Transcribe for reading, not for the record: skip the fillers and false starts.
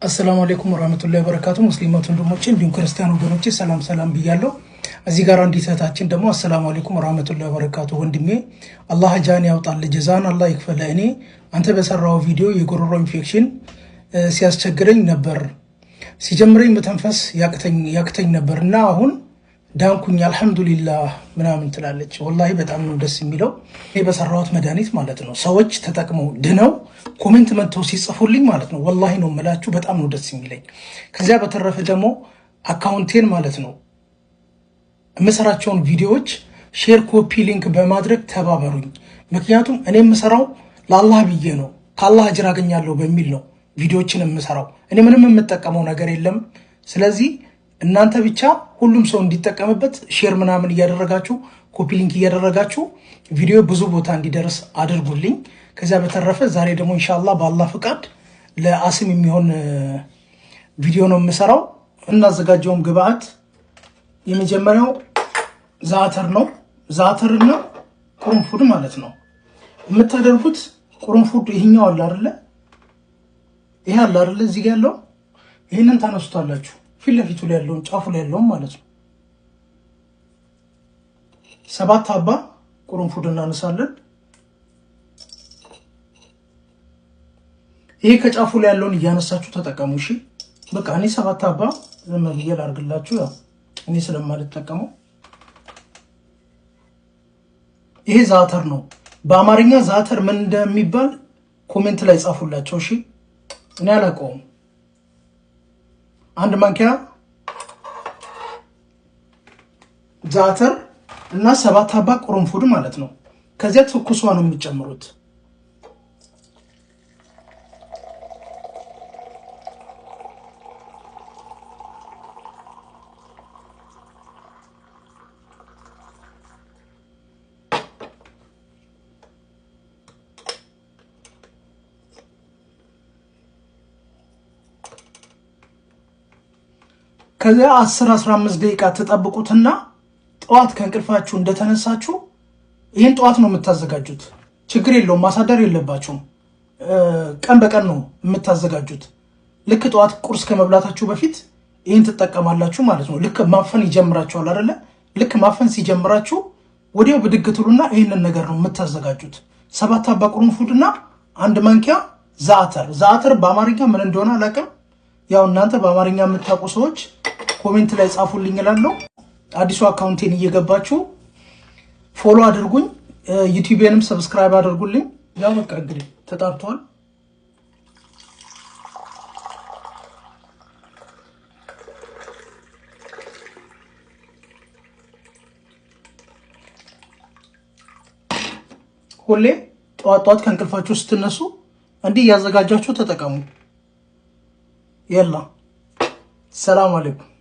السلام عليكم ورحمة الله وبركاته። ሙስሊሞች ወንድሞቼ እንዲሁም ክርስቲያን ወገኖቼ ሰላም ሰላም ብያለሁ። እዚህ ጋር አንዲት እህታችን ደግሞ السلام عليكم ورحمة الله وبركاته፣ ወንድሜ አላህ ጃን ያውጣል፣ ጀዛን አላህ ይክፈለ። እኔ አንተ በሰራው ቪዲዮ የጉሮሮ ኢንፌክሽን ሲያስቸግረኝ ነበር፣ ሲጀምረኝ መተንፈስ ያቅተኝ ነበር እና አሁን ዳንኩኝ الحمد لله ምናምን ትላለች። والله በጣም ነው ደስ የሚለው። እኔ በሰራሁት መድኃኒት ማለት ነው ሰዎች ተጠቅመው ድነው comment መጥተው ሲጽፉልኝ ማለት ነው والله ነው የምላችሁ በጣም ነው ደስ የሚለኝ። ከዚያ በተረፈ ደግሞ አካውንቴን ማለት ነው የምሰራቸውን ቪዲዮዎች share፣ copy link በማድረግ ተባበሩኝ። ምክንያቱም እኔ የምሰራው ለአላህ ብዬ ነው፣ ከአላህ አጅር አገኛለሁ በሚል ነው ቪዲዮዎችን የምሰራው። እኔ ምንም የምጠቀመው ነገር የለም። ስለዚህ እናንተ ብቻ ሁሉም ሰው እንዲጠቀምበት share ምናምን እያደረጋችሁ copy link እያደረጋችሁ ቪዲዮ ብዙ ቦታ እንዲደርስ አድርጉልኝ። ከዚያ በተረፈ ዛሬ ደግሞ إن شاء الله በአላህ ፍቃድ ለአስም የሚሆን ቪዲዮ ነው የምሰራው። እናዘጋጀውም ግብአት የመጀመሪያው ዛተር ነው። ዛተርና ቁርንፉድ ማለት ነው የምታደርጉት። ቁርንፉድ ይሄኛው አለ አይደለ? ይሄ አለ አይደለ? እዚህ ጋር ያለው ይህንን ታነሱታላችሁ። ፊት ለፊቱ ላይ ያለውን ጫፉ ላይ ያለውን ማለት ነው። 7 حبة ቁርንፉድ እናነሳለን። ይሄ ከጫፉ ላይ ያለውን እያነሳችሁ ተጠቀሙ። እሺ በቃ እኔ 7 حبة ዝም ብዬ ላድርግላችሁ፣ ያው እኔ ስለማልጠቀመው። ይሄ ዛተር ነው። በአማርኛ ዛተር ምን እንደሚባል comment ላይ ጻፉላቸው። እሺ እኔ አላውቀውም። አንድ ማንኪያ ዛተር እና 7 حبة ቁርንፉድ ማለት ነው። ከዚያ ትኩሷ ነው የሚጨምሩት። ከዚያ 10 15 ደቂቃ ትጠብቁትና ጠዋት ከእንቅልፋችሁ እንደተነሳችሁ ይህን ጠዋት ነው የምታዘጋጁት። ችግር የለውም፣ ማሳደር የለባችሁም። ቀን በቀን ነው የምታዘጋጁት። ልክ ጠዋት ቁርስ ከመብላታችሁ በፊት ይህን ትጠቀማላችሁ ማለት ነው። ልክ ማፈን ይጀምራችኋል አይደለ? ልክ ማፈን ሲጀምራችሁ ወዲያው ብድግ ትሉና ይህንን ነገር ነው የምታዘጋጁት። 7 حبة ቁርንፉድና አንድ ማንኪያ ዛተር። ዛተር በአማርኛ ምን እንደሆነ አላውቅም። ያው እናንተ በአማርኛ የምታውቁ ሰዎች comment ላይ ጻፉልኝ እላለሁ። አዲሱ አካውንቴን እየገባችሁ follow አድርጉኝ፣ ዩቲዩብንም subscribe አድርጉልኝ። ያው በቃ እንግዲህ ተጣርቷል። ሁሌ ጠዋት ጠዋት ከእንቅልፋችሁ ስትነሱ እንዲህ እያዘጋጃችሁ ተጠቀሙ። يلا سلام عليكم።